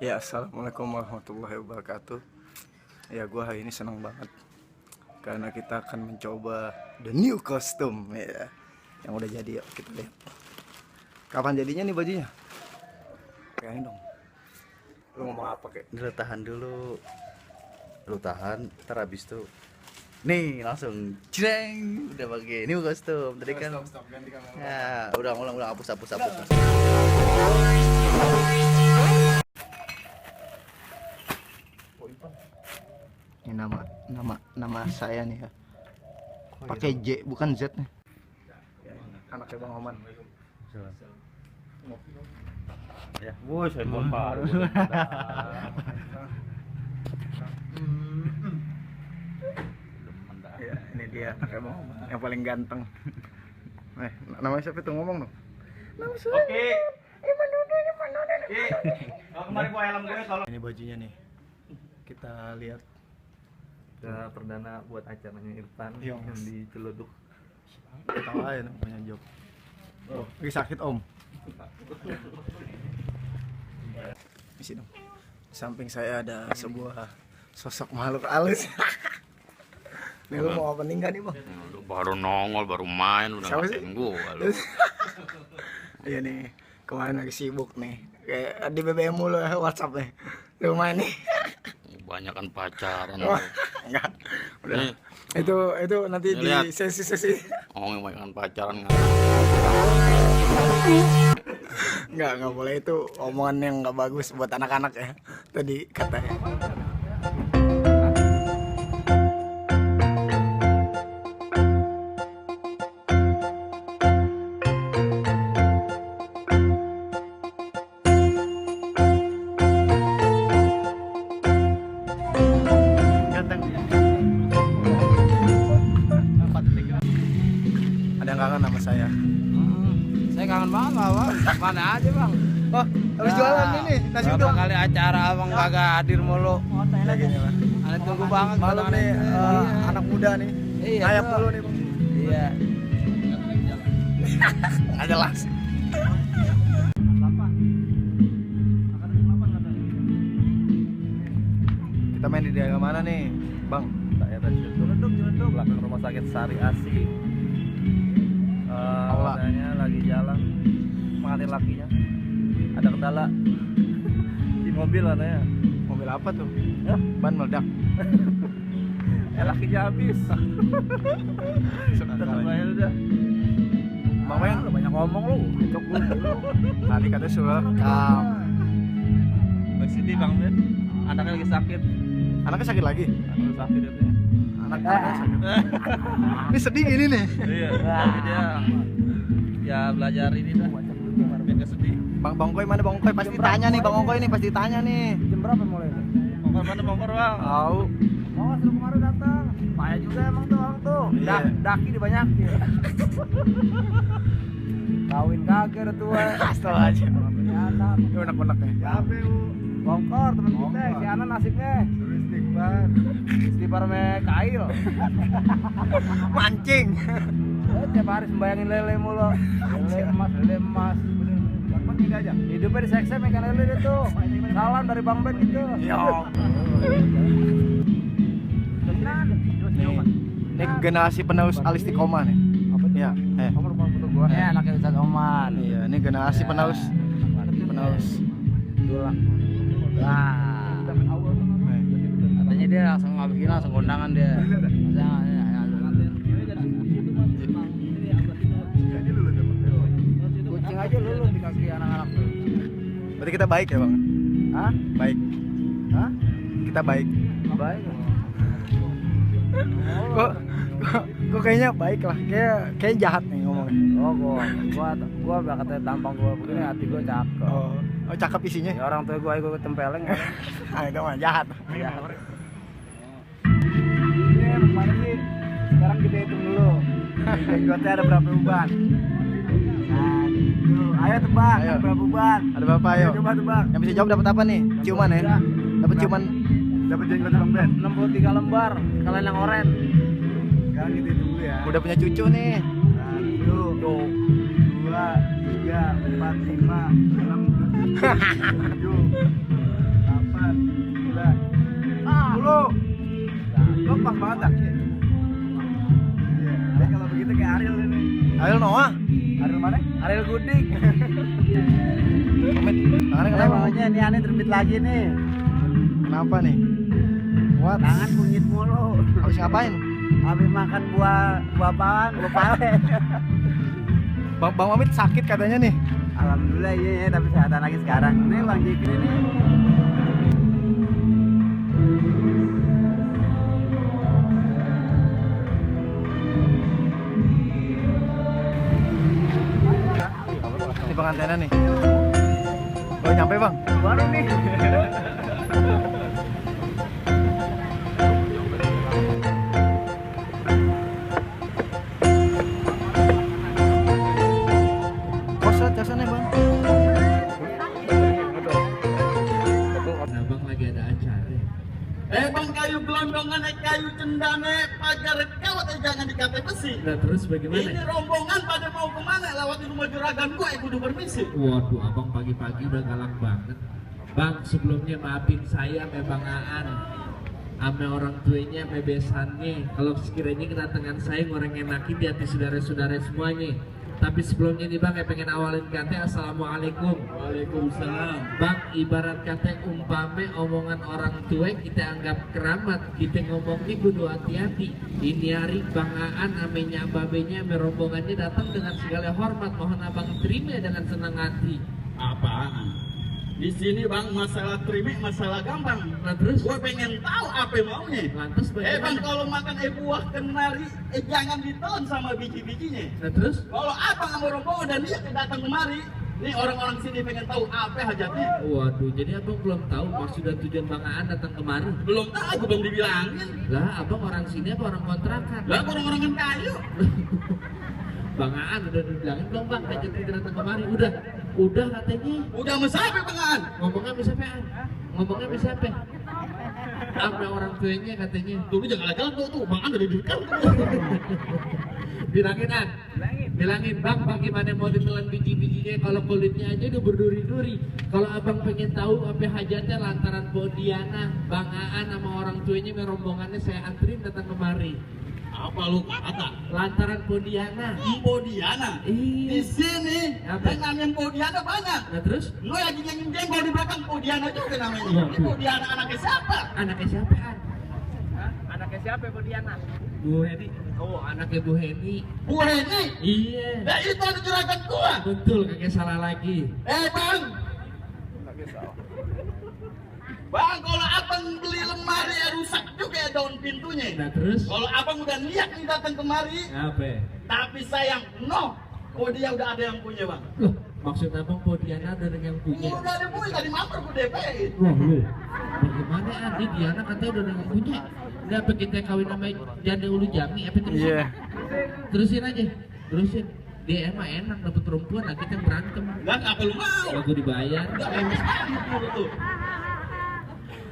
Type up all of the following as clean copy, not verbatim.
Ya, assalamualaikum warahmatullahi wabarakatuh. Ya, gue hari ini senang banget karena kita akan mencoba the new costume ya, yang udah jadi. Yuk kita lihat. Kapan jadinya nih bajunya? Kayaknya dong. Lu ngomong apa kayak? Lu tahan dulu. Lu tahan, ntar abis tuh nih langsung jreng udah pakai new kostum. Tadi kan Stop, ganti kamera. ya, ulang hapus. Ini nama saya nih ya. Pakai J bukan Z nih. Anaknya Bang Oman. Ya, wuh, handphone baru. Ya, ini dia anaknya Bang Oman yang paling ganteng. Namanya siapa tuh, ngomong dong. Nama saya. Oke. Kalau kemarin gua helm gue kalau Ini bajunya nih. Kita lihat. udah perdana buat acaranya Irfan Yang di Celuduk. Tahu aja nih punya job. Oh, lagi sakit Om. Isi dong. Di samping saya ada sebuah sosok makhluk halus. Nih lu mau opening gak nih Bang? Lu baru nongol, baru main, udah Siapa sih? ngatain gua lu. Iya nih, kemarin lagi sibuk nih. Kayak di BBM mulu ya, WhatsApp nih. Lu main nih. Banyakan pacaran Wah, lu. enggak. Udah. Nih. Itu nanti Nih, di lihat. sesi-sesi. Ngomongin banyakan pacaran Enggak boleh, itu omongan yang enggak bagus buat anak-anak ya. Tadi katanya. Ganteng. Ada yang kangen sama saya? Saya kangen banget Bang. Mana aja Bang? Oh, habis jualan ini nasi Berapa uduk. kali acara Abang kagak hadir mulu. Ya gini lah. Ada tunggu banget Malam nih anak muda nih. Iya, Ngayap tuh. dulu nih, Bang. Iya. Nggak jelas. Kita main di daerah mana nih, Bang? Daerah Celuduk, belakang rumah sakit Sari Asi. Aula. Katanya lagi jalan mengantar lakinya. Ada kendala di mobil katanya. Mobil apa tuh? Hah? Ban meledak. Lakinya habis. Udah bayar udah. Bang Men, Lu banyak ngomong lu. Cocok lu. tadi katanya suruh rekam. Bang Sidi Bang Ben. Anaknya lagi sakit. Anaknya sakit lagi? Anaknya sakit katanya. Anaknya sakit. Ini sedih gini nih. Iya, tapi dia ya belajar ini dah. Biar gak sedih. Bang Koy mana Bang Koy? Pasti tanya nih, Bang Koy nih pasti tanya nih. Jam berapa mulai? Mongkor mana mongkor Bang? Tahu. Oh, suruh kemarin datang. Payah juga emang tuh orang tuh. Iya. Daki dibanyakin. Kawin kagak ada tua. Asal aja. Punya anak. Ini unek-uneknya. Siapa lu? Mongkor teman kita, si Ana nasibnya. Istighfar. Istighfar me kail. Mancing. Tiap hari sembayangin lele mulu. Lele emas. Bang tidak aja. Hidupnya disekse ikan lele dia tuh. Salam dari Bang Ben gitu. Yo. Ini generasi penerus Alistiqomah nih. Apa Iya, Nomor foto gua. Ya, anaknya Ustaz Oman. Iya, ini generasi penerus. Tulang. Wah. Katanya dia langsung ngabisin langsung kondangan dia. Kucing aja lu di kaki anak-anak tuh. Berarti kita baik ya, Bang? Hah? Baik. Hah? Kita baik. Baik. Kok kayaknya baik lah. Kayak jahat nih ngomongnya. Oh, gua katanya tampang gua begini hati gua cakep. Oh, cakep isinya. Ya orang tua gua tempeleng ya. Ah, itu mah jahat. Iya. Ini mana sih? Sekarang kita hitung dulu. Jenggotnya ada berapa uban? Ayo tebak, Ayo. ada berapa uban? Ada berapa ayo? Coba tebak. Yang bisa jawab dapat apa nih? Ciuman ya? Dapat ciuman. Dapat jenggot Bang Ben. 63 lembar. Kalian yang oren. Sekarang kita hitung dulu ya. Udah punya cucu nih. 1, 2, 3, 4, 5, 6, 7, mantap. Dia kalau begitu kayak Ariel ini. Ariel Noah. Ariel mana? Ariel Gudik. Amit, tangannya kenapa? Makanya ini aneh terbit lagi nih. Kenapa nih? What? Tangan kunyit mulu. Habis ngapain? Habis makan buah apaan? Buah pale. Bang Amit sakit katanya nih. Alhamdulillah iya, tapi sehatan lagi sekarang. Ini Bang Jikri ini. Ini pengantinnya nih. Baru nyampe bang. Baru nih. Koset jasannya bang. Abang lagi ada acara. Bang kayu gelondongan, kayu cendane, pagar kawat jangan dikata besi. Nah terus bagaimana? Ini rombongan pada mau kemana? Lewat rumah juragan gua, kudu permisi. Waduh, abang pagi-pagi udah galak banget. Bang, sebelumnya maafin saya sama Bang Aan, sama orang tuanya, sama besannya. Kalau sekiranya kedatangan saya ngoreng enakin di hati saudara-saudara semuanya. Tapi sebelumnya nih bang, pengen awalin kata assalamualaikum. Waalaikumsalam. Bang, ibarat kata umpame omongan orang tua kita anggap keramat, kita ngomong nih kudu hati-hati. Ini hari Bang Aan amenya babenya merombongannya datang dengan segala hormat, mohon abang terima dengan senang hati. Apaan? Di sini bang masalah terima masalah gampang. Nah terus? Gua pengen tahu apa maunya. Lantas Bang bagaimana? kalau makan buah kenari, jangan ditelan sama biji-bijinya. Nah terus? Kalau abang sama rombongan dan dia datang kemari, nih orang-orang sini pengen tahu apa hajatnya. Waduh, jadi abang belum tahu maksud dan tujuan Bang Aan datang kemari. Belum tahu, belum dibilangin. Lah, abang orang sini apa orang kontrakan? Lah orang-orang kan kayu. Bang Aan udah dibilangin belum bang, hajat kita datang kemari? Udah katanya. Udah mesapnya pengan. Ngomongnya bisa apa? Ngomongnya bisa apa? Sama orang tuanya katanya. Tuh lu jangan jalan tuh, Bang An dari dekat. Bilangin An, bilangin bang, bagaimana mau ditelan biji-bijinya kalau kulitnya aja udah berduri-duri. Kalau abang pengen tahu apa hajatnya lantaran Podiana, Bang Aan sama orang tuanya merombongannya saya anterin datang kemari. Apa lu kata? Lantaran Podiana. Podiana. Iya. Di sini Apa? yang namanya Podiana banyak. Nah terus? Lu lagi nyanyi jengkol di belakang Podiana juga namanya. Waduh. Ini Podiana anaknya siapa? Anaknya siapa An? Anaknya siapa Podiana? Bu Heni. Oh anaknya Bu Heni. Bu Heni. Iya. Nah itu ada juragan gua. Betul, kagak salah lagi. Bang. Bang, kalau abang beli lemari ya rusak juga ya daun pintunya. Nah terus? Kalau abang udah niat nih datang kemari, Apa? tapi sayang, no. Oh dia udah ada yang punya bang. Loh, maksud abang Podiana ada yang punya? Udah ada punya, tadi mampir ke DP. Wah lu, bagaimana Andi Diana katanya udah yang punya? Nggak apa kita kawin sama janda ulu jami, apa terus? Iya. Terusin aja, terusin. Dia emang enak dapet perempuan, nah kita berantem. Enggak, apa lu mau? Lagu dibayar. Enggak emis dulu tuh.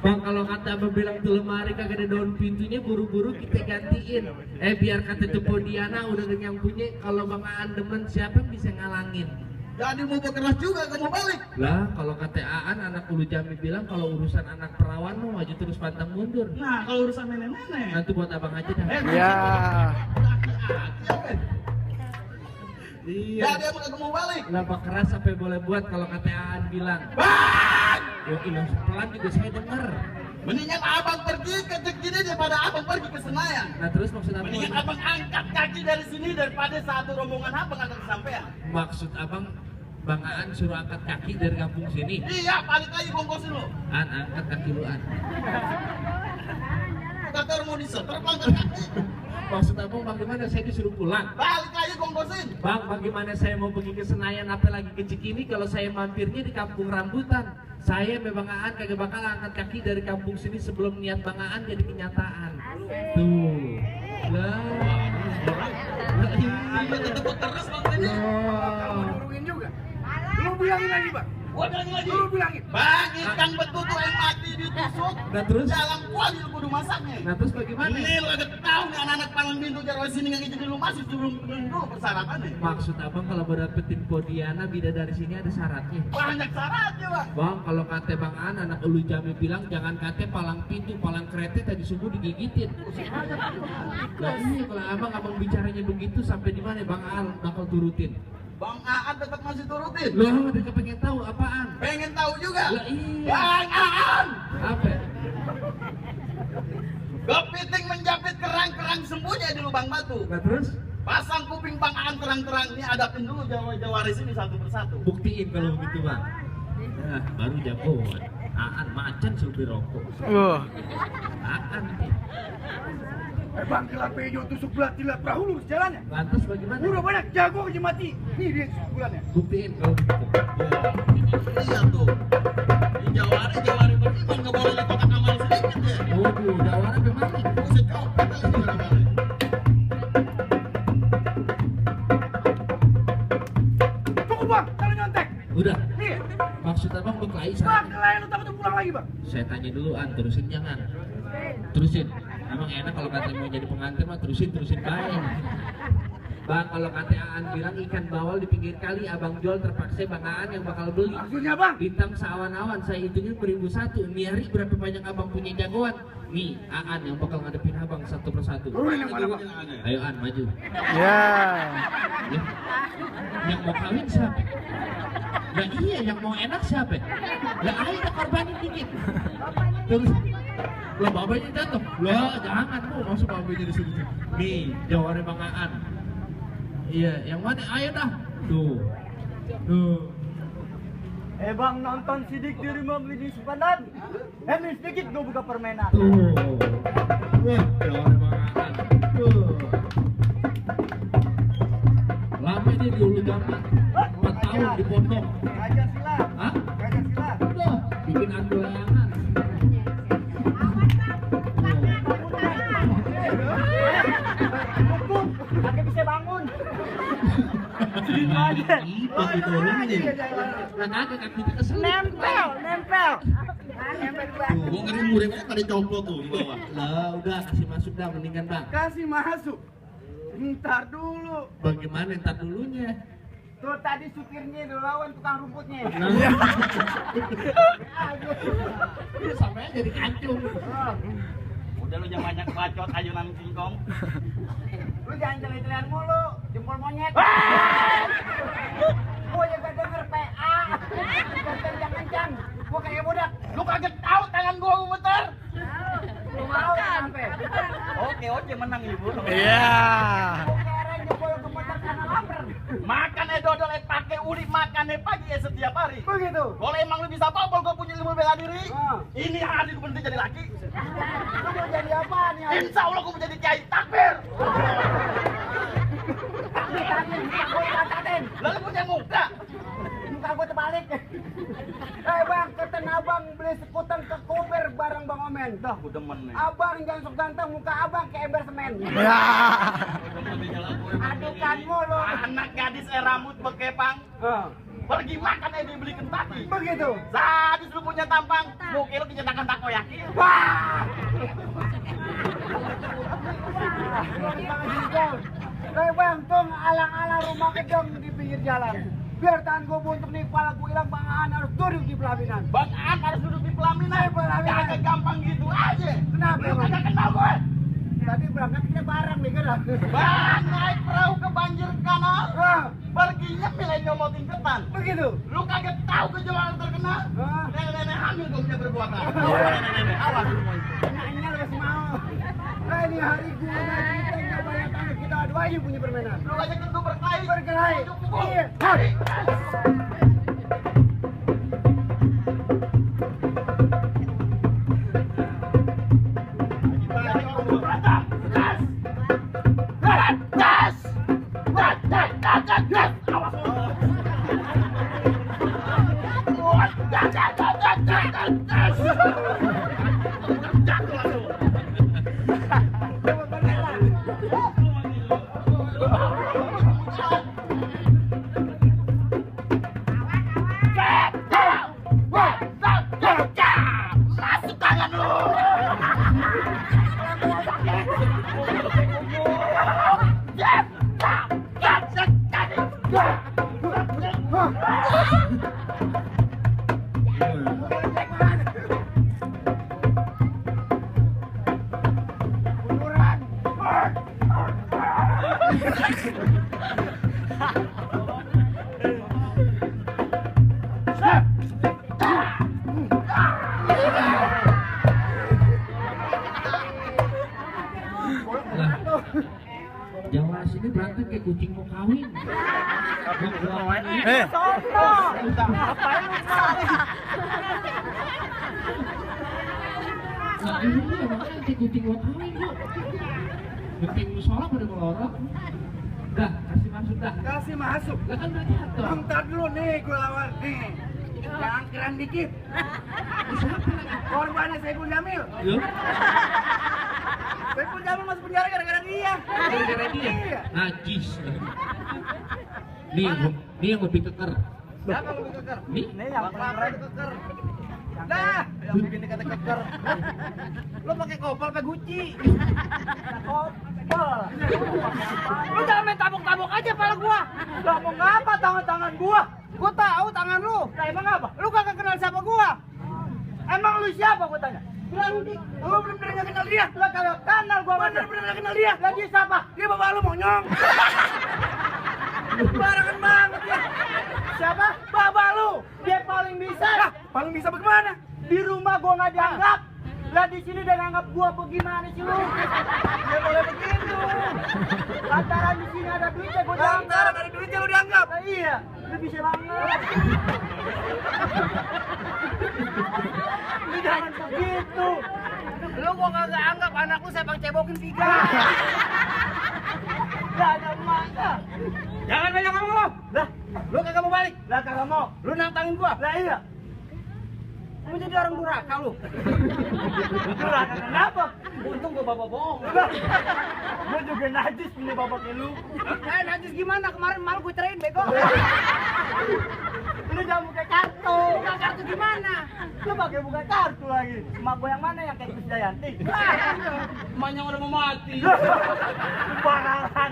Bang kalau kata abang bilang tuh lemari kagak ada daun pintunya, buru-buru kita gantiin. Biar kata tuh Podiana udah ada yang punya. Kalau Bang Aan demen siapa yang bisa ngalangin? Jadi mau keras juga kamu balik. Lah kalau kata Aan anak ulu jami bilang kalau urusan anak perawan mau maju terus pantang mundur. Nah, kalau urusan nenek-nenek. Nanti buat abang aja dah. Ya. Iya. Jadi emang mau balik. Kenapa keras sampai boleh buat kalau kata Aan bilang. Yo ilang pelan juga saya denger. Mendingan abang pergi ke Cekini daripada abang pergi ke Senayan. Nah terus maksud abang? Mendingan abang angkat kaki dari sini daripada satu rombongan abang akan kesampaian. Maksud abang Bang Aan suruh angkat kaki dari kampung sini. Iya, balik lagi bongkosin lo. Aan angkat kaki lu Aan. Kata mau disetor angkat kaki. Maksud abang bagaimana saya disuruh pulang? Balik lagi bongkosin. Bang, bagaimana saya mau pergi ke Senayan apalagi ke Cikini kalau saya mampirnya di kampung rambutan? Saya memang Aan kagak bakal angkat kaki dari kampung sini sebelum niat Bang Aan jadi kenyataan. Tuh. Lah. Sampai tetep terus bang tadi. Ngurungin juga. Lu bilangin lagi, Bang. Gua bilangin lagi. Lu bilangin. Bang, ikan betutu yang mati di tusuk. Nah, terus? Dalam kuali lu kudu masaknya. Nah terus bagaimana? Ini lo agak tahu nih anak-anak palang pintu jarwa sini nggak jadi lu masuk sebelum dulu persyaratannya. Maksud abang kalau berdapetin Podiana bidadari sini ada syaratnya? Banyak syaratnya, Bang. Bang, kalau kate Bang An, anak Ulu Jami bilang jangan kate palang pintu, palang kereta tadi subuh digigitin. Nah iya, kalau abang bicaranya begitu sampai di mana Bang An bakal turutin? Bang Aan tetap masih turutin. Loh, dia pengen tahu apaan? Pengen tahu juga. Lah iya. Bang Aan, Apa? kepiting menjepit kerang-kerang sembunyi di lubang batu. Nah terus? Pasang kuping Bang Aan terang-terang. Ini adapin dulu Jawa-Jawaris ini satu persatu. Buktiin kalau begitu Bang. Nah, baru jagoan. Aan macan supir rokok. Aan nih. Bang kelapa hijau tusuk belah tilat perahu lurus jalannya. Lantas bagaimana? Udah banyak jago aja mati. Nih dia tusuk bulannya. Buktiin kalau begitu. Iya tuh. Di Jawari beriman nggak boleh di kotak amal sedikit ya. Waduh, jawara bagaimana? Buset kau kita lagi Jawari. Cukup bang, kalau nyontek. Udah. Nih, Maksud abang berkelahi bang sana. kelayan lu takut pulang lagi bang. Saya tanya dulu An, terusin jangan. Terusin. Emang enak kalau katanya mau jadi pengantin mah terusin baik. Bang, kalau kata Aan bilang ikan bawal di pinggir kali abang jual terpaksa Bang Aan yang bakal beli. Maksudnya bang? Bintang seawan-awan saya hitungnya 1001. Nih hari berapa banyak abang punya jagoan? Nih Aan yang bakal ngadepin abang satu persatu. Turunin yang mana bang? Ayo Aan maju. Ya. Ya. Yang mau kawin siapa? Nah iya yang mau enak siapa? Lah ayo kita korbanin dikit. Terus lah babanya jatuh. Lah jangan bu, masuk babanya di situ. Nih jawabannya Bang Aan. Iya, yang mana? Ayo dah. Tuh. Bang nonton sidik di rumah beli di sepadan. Min sedikit gue buka permainan. Tuh. Wah, jawabannya Bang Aan. Tuh. Lama dia di Ulu Jami. 4 tahun di pondok. Gajah silat. Hah? Gajah silat. Udah, bikin adu layangan. Cukup, kakek bisa bangun. Segitu aja. Itu ditolongin. Nah, kagak kaki kita keselip. Nempel. Gua ngeri muridnya pada coplok tuh di bawah. Lah, udah kasih masuk dah mendingan Bang. Kasih masuk. Ntar dulu. Bagaimana ntar dulunya? Tuh tadi supirnya udah lawan tukang rumputnya. Sampai aja jadi kancung. Udah lu jangan banyak bacot ayunan singkong. Lu jangan jalan-jalan mulu, jempol monyet. Gua juga denger PA. Kencang-kencang. Gua kayak budak. Lu kaget tahu tangan gua muter. Lu mau sampai. Oke menang ibu. Iya. Gua keren jempol kemuter karena lapar. Makan dodol pakai uli makan pagi setiap hari. Begitu. Kalau emang lu bisa bobol gua punya ilmu bela diri. Ah. Ini hari gua berhenti jadi laki. Lu mau jadi apa nih? Insya Allah gua mau jadi kiai takbir. Tapi gua katatin. Lalu punya muka. Muka gua terbalik. Bang, keten abang beli sekutan ke Kober bareng Bang Omen. Dah, Gua demen nih. abang jangan sok ganteng, muka abang kayak ember semen. Ya. Adukan mulu. Anak gadis rambut bekepang. Ah, Pergi makan dibeli Kentucky. begitu. Sadis lu punya tampang. Mungkin lu dinyatakan takoyaki. Wah! Bang, tong alang-alang rumah gedong di pinggir jalan. Biar tahan gue buntuk nih, kepala gue hilang, Bang Aan harus duduk di pelaminan. Bang Aan harus duduk di pelaminan. Pelaminan. Kagak gampang gitu aja. Kenapa, Lu Bang? kagak kenal gue. Tadi berangkat kita bareng nih, kan? Bang, naik perahu ke banjir kanal. Ah, Perginya milih nyomotin ketan. begitu. Lu kagak tahu kejuaraan terkenal? Ah. Nenek-nenek hamil gak punya perbuatan. Iya. Nenek-nenek awas lu mau. Nanya lu kasih mau. Ini hari gue kita nggak banyak tangan, kita adu aja punya permainan. Lu aja tentu berkelahi. Berkelahi. Pukul. Iya. Hari. Masuk tangan lu. Jawa sini berantem kayak kucing mau kawin. Nah, ini tuh emang kayak kucing mau kawin kok. Kucing musola pada melorot. Dah, kasih masuk dah. Kasih masuk. Lah kan udah jatuh. Ntar dulu nih gue lawan nih. Jangan keren dikit. Korbannya Saiful Jamil. Loh, Saiful Jamil masuk penjara gara-gara dia. gara-gara dia. Iya. Najis. Nih yang lebih keker. Siapa yang lebih keker? Nih. Nih yang paling keker. Dah, yang bikin dikata keker. Lo pakai kopel apa Gucci? Kopel. Lo jangan main tabok-tabok aja pala gua. Lah mau ngapa tangan-tangan gua? Gua tahu tangan lu. Lah emang apa? Lu kagak kenal siapa gua? Emang lu siapa gua tanya? Lah lu bener-bener gak kenal dia. Lah kagak kenal gua bener-bener gak kenal dia. Lah dia siapa? Dia bapak lu monyong. Barangan banget ya. Siapa? Bapak lu. Dia paling bisa. Lah, paling bisa bagaimana? Di rumah gua nggak dianggap. Lah di sini dia nganggap gua bagaimana sih lu? Dia boleh begitu. Lantaran di sini ada duitnya gua dianggap. Lantaran ada duitnya lu dianggap. Nah, iya, lu bisa banget. Lu jangan begitu. Lu gua nggak anggap anak lu saya bang cebokin 3. Gak ada mata. Jangan banyak ngomong lo. Lah, lu kagak mau balik? Lah kagak mau. Lu nantangin gua? Lah iya. Lu jadi orang durhaka lu. Durhaka kenapa? Untung gua bapak bohong. Gua juga najis punya bapaknya lu. Najis gimana? Kemarin malu gua cerain bego. Lu jangan buka kartu. Buka kartu gimana? Lu pakai buka kartu lagi. Emak gua yang mana yang kayak Krisdayanti? Emaknya udah mau mati. Barangan.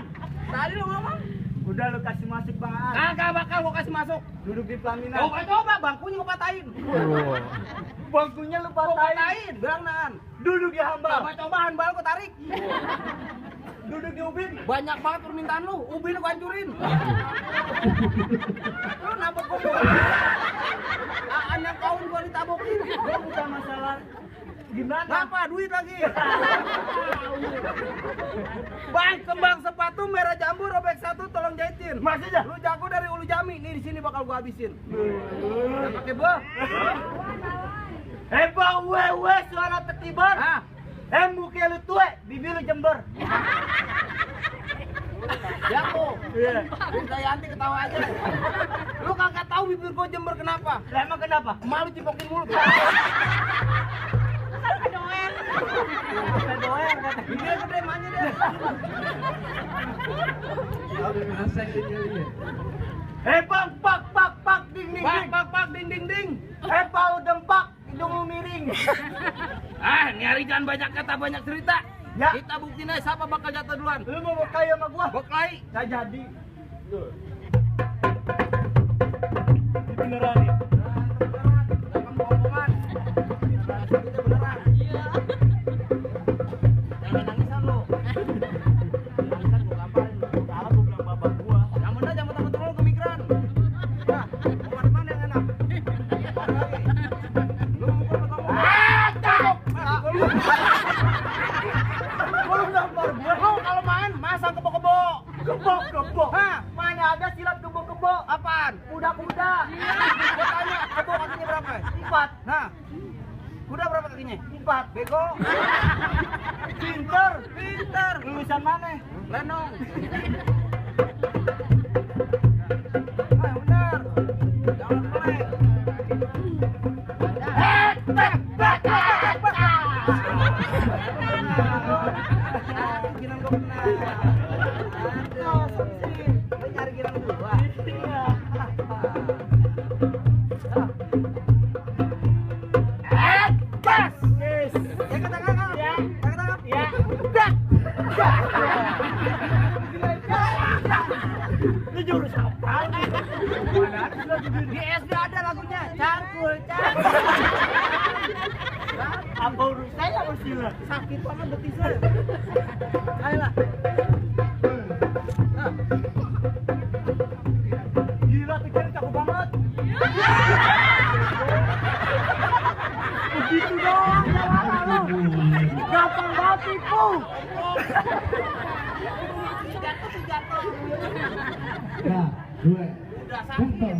Tadi lu ngomong? Udah lu kasih masuk Bang Aan. Kagak bakal gua kasih masuk. Duduk di pelaminan. Coba bangkunya gua patahin. Bangkunya lu Gua patahin. patahin, bilang naan. Duduk di hamba. Coba-cobaan bal gua tarik. Duduk di ubin. Banyak banget permintaan lu, ubin gua hancurin. Lu nabok gua. Anak kawan gua ditabokin. Gua bukan masalah gimana. Apa? Duit lagi. Bang, kembang sepatu merah jambu robek 1 tolong jahitin. Masih aja. Lu jago dari Ulu Jami, nih di sini bakal gua habisin. Udah pakai bah. Heba wewe suara ketiban. Hah? Muke lu tue, bibir lu jember. Jago. Iya. Krisdayanti ketawa aja. Lu kagak tahu bibir gua jember kenapa? Lah emang kenapa? Malu cipokin mulut. Kita doang kata. Bibirnya gede emaknya dia. Asal dia lihat. Bang, pak ding ding ding. Pak ding ding ding. Pau dempak, hidung lu miring. Nyari jangan banyak kata banyak cerita. Ya. Kita buktiin aja siapa bakal jatuh duluan. Lu mau berkaya sama gua? Boklai. Nggak jadi. Beneran nih. Jangan bohongan. Kita beneran. Jangan nangisan lu. Nangisan gua gamparin lu. Salah gua bilang bapak gua. Yang bener jangan temen-temen lu ke migran. Nah, mau mana yang enak? Mana lagi? Lu mau gua apa kamu? Cakep. Lu nampar gua. Lu kalau main masang kebo-kebo. Kebo. Hah? Mana ada silat kebo. Apaan? Kuda. Gua tanya, kebo kakinya berapa? 4. Nah, kuda berapa kakinya? 4. Bego. Pinter. Lulusan mana? Lenong. Nah, bener. Jangan melek. Gilang gua benar. Aduh, sih. Lu nyari gilang gua. Gas. Yes. Ya kata kakak. Ya. Kata kakak. Ya. Gas. Ini jurus apa? Di SD ada lagunya. Cangkul, cangkul. Apa urus saya Sila? Sakit banget betisnya. Ayolah. Gila pikirnya cakep banget. Begitu doang jawaban lu. Gampang banget tipu. Jatuh. Ya, dua. Udah sakit.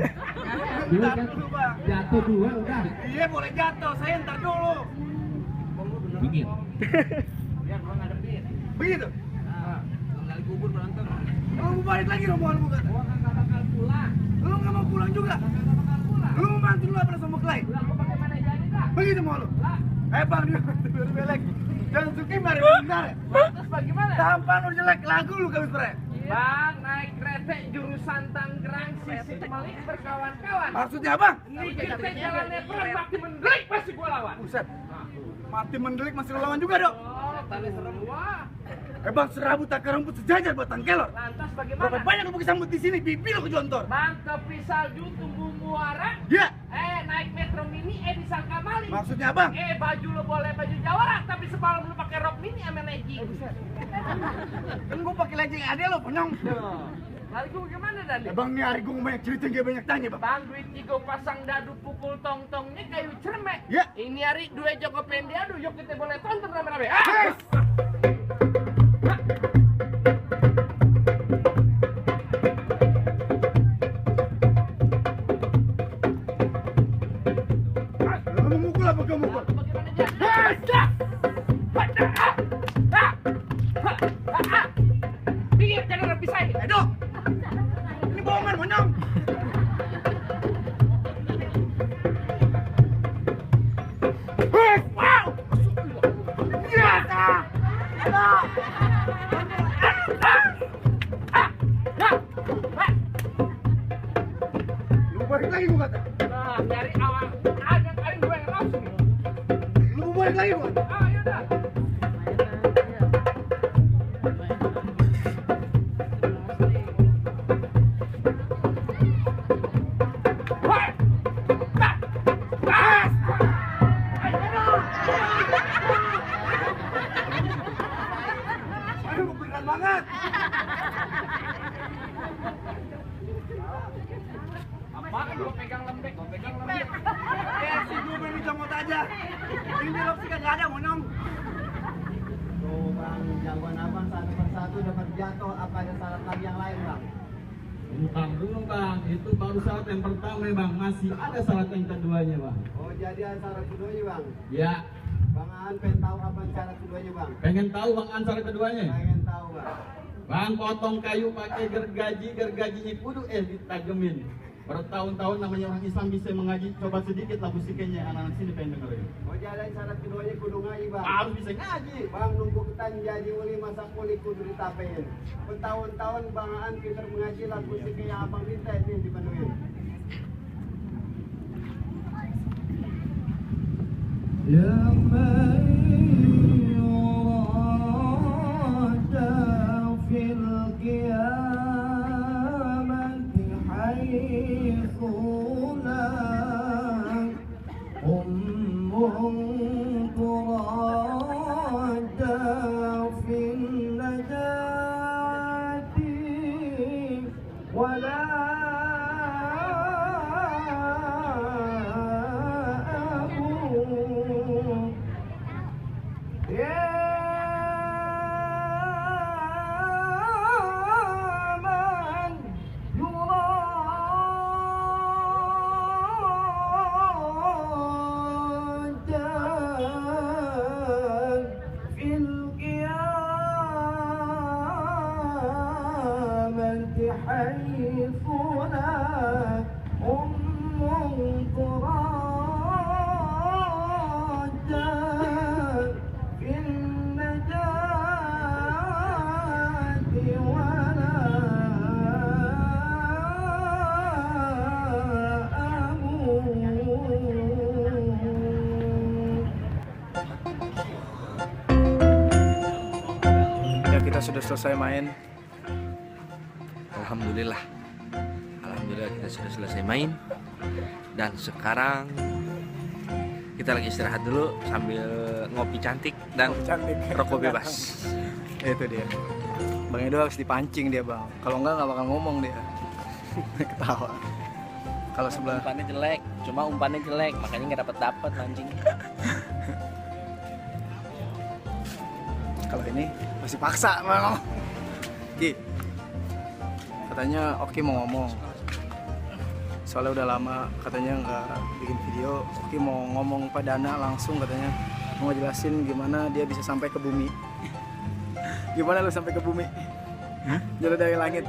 Dua Ntar kan? dulu, Bang. Jatuh dua udah. Iya boleh jatuh, saya ntar dulu. Dingin. Biar gua ngadepin. Begitu? Kali kubur berantem. Lu mau balik lagi rombongan lu kan? Gua kagak bakal pulang. Lu nggak mau pulang juga? Kagak bakal pulang. Lu mau bantu lu apa sama Clay? Lah gua pakai mana jadi dah? Begitu mau lu? Lah, Bang, dia belek. Jangan suki mari bentar ya. terus bagaimana? Tampan lu jelek, lagu lu kami spray. Bang, naik kereta jurusan Tangerang, sisi Melik berkawan-kawan. Maksudnya Bang? Ini kita jalannya perang mati mendelik masih gua lawan. Buset. Mati mendelik masih lu lawan juga, Dok. Oh, tali serem gua. Bang, serabut takar rumput sejajar buat kelor. Lantas Berapa bagaimana? banyak lu pakai sambut di sini, pipi lu kejontor. Bang, ke salju tunggu muara. Ya, Naik metro mini, disangka maling. maksudnya Bang? Baju lo boleh baju jawara, tapi semalam lu pakai rok mini sama legging. Kan gua pakai legging ada lo, ponyong. Lalu gua gimana dan? Bang, nih hari gua banyak cerita, gak banyak tanya, Bang. Bang, duit tiga pasang dadu pukul tong-tongnya kayu cermek. Ya. Ini hari dua Joko Pendiadu, yuk kita boleh tonton rame-rame. Yes. Lu mau mukul apa gak mukul? Bagaimana aja? Dingin, jangan lebih saya. Dok! Ini bohongan, monyong! Wow! Yes! Lu balik lagi gua kata. Nah, dari awal ada kali gue yang langsung. Lu mau balik lagi gua kata. Yaudah. Aduh, beneran banget. Apaan gue pegang lembek, Si gue main comot aja. Ini belok sih kagak ada, monyong. Tuh bang, jagoan abang satu persatu dapat jatuh, apa ada syarat lagi yang lain bang? Bukan dulu bang, itu baru syarat yang pertama ya bang, masih ada syarat yang keduanya bang. Oh jadi ada syarat keduanya bang? Ya, Bang Aan pengen tahu apa syarat keduanya bang? pengen tahu bang An syarat keduanya? Pengen tahu bang. Bang potong kayu pakai gergajinya kudu ditajemin. Bertahun-tahun namanya orang Islam bisa mengaji, coba sedikit lah musiknya anak-anak sini pengen dengerin. Oh jadi syarat keduanya kudu ngaji bang? Harus bisa ngaji. Bang nunggu ketan jadi uli masa kuli kudu ditapein. Bertahun-tahun Bang Aan pinter mengaji lah musiknya yang abang minta ini dipenuhin. Ya sudah selesai main. Alhamdulillah kita sudah selesai main. Dan sekarang kita lagi istirahat dulu sambil ngopi cantik dan Cantik. rokok bebas. Itu dia. Bang Edo harus dipancing dia bang. Kalau enggak bakal ngomong dia. Ketawa. Kalau sebelah umpannya jelek, makanya nggak dapat mancing. kalau ini masih paksa bang. Ki. Katanya Oki mau ngomong. Soalnya udah lama katanya nggak bikin video. Oki mau ngomong padana langsung katanya. Mau ngejelasin gimana dia bisa sampai ke bumi. Gimana lu sampai ke bumi? Jalan dari langit.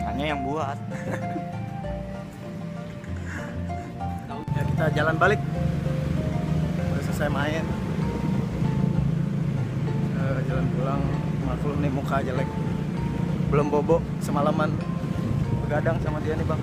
Hanya yang buat. Ya, kita jalan balik. Udah selesai main. Jalan pulang. Maklum nih muka jelek. Belum bobo semalaman. Begadang sama dia nih bang.